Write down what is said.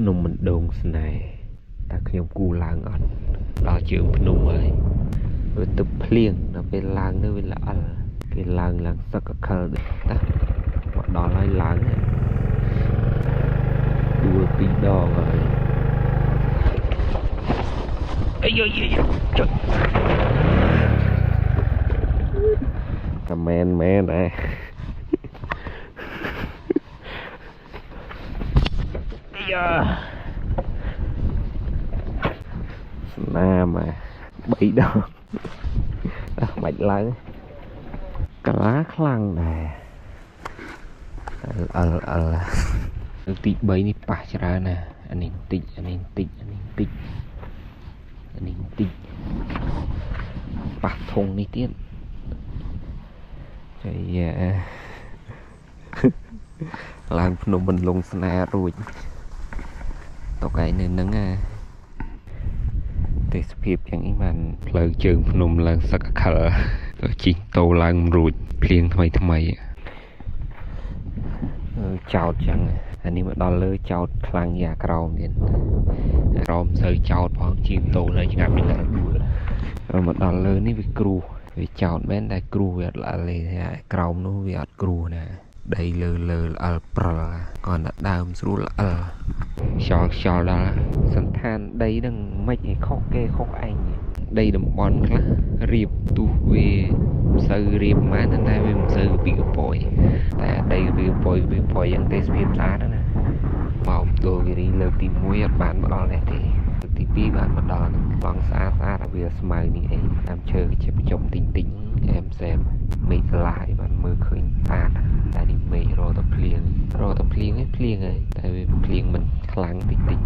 ភ្នំមិនដងស្នេហ៍តើខ្ញុំគូឡើងអត់ដល់ជើងភ្នំហើយវាទឹកភ្លៀងដល់ពេលឡើងទៅវាល្អិលគេឡើងឡើងសឹកអខិលតាមកដល់ហើយឡើងដួលពីរដងហើយអីយយចុចតែមែនមែនដែរយ៉ាស្នាម3ដងបាច់ឡើងកាឡាខ្លាំងដែរអលអលទី3នេះប៉ះច្រើនណាអានេះតិចអានេះតិចអានេះតិចអានេះតិចប៉ះធុងនេះទៀតចៃយ៉ាឡើងភ្នំមិនលងស្នេហ៍រួចតកឯងនៅនឹងណាទេសភាពយ៉ាងនេះបានផ្លូវជើងភ្នំឡើងសឹកអខិលទៅជីកតោឡើងរួចភ្លៀងថ្មីថ្មីចោតចឹងអានេះមកដល់លើចោតខ្លាំងយ៉ាក្រោមទៀតក្រោមសូវចោតផងជាងតោនៅឆ្ងាប់នឹងដួលមកដល់លើនេះវាគ្រូវាចោតមែនតែគ្រូវាអត់ល្អទេក្រោមនោះវាអត់គ្រូណាដីលើលើល្អិលព្រិលគាត់តែដើមស្រួលល្អិលខ្យល់ខ្យល់ដល់សន្តានដីនឹងមិនឲ្យខុសគេខុសឯងដីតំបន់ខ្លះរៀបទុះវាមិនសូវរៀបហ្មងតែវាមិនសូវពីកប៉ុយតែដីពីកប៉ុយពីប៉ុយយ៉ាងទេសភាពស្អាតណាមកដូលគិរីលើកទី1អត់បានមកដល់នេះទេលើកទី2បានមកដល់ឡងស្អាតស្អាតវាស្មៅនេះអីតាមឈើជាប្រជុំតិចតិចអែមសែមមេឃស្លាយបានមើលឃើញស្អាតតែនេះមេឃរកតែភ្លៀងរកតែភ្លៀងឯងភ្លៀងហើយតែវាភ្លៀងមិនខ្លាំងតិចតិច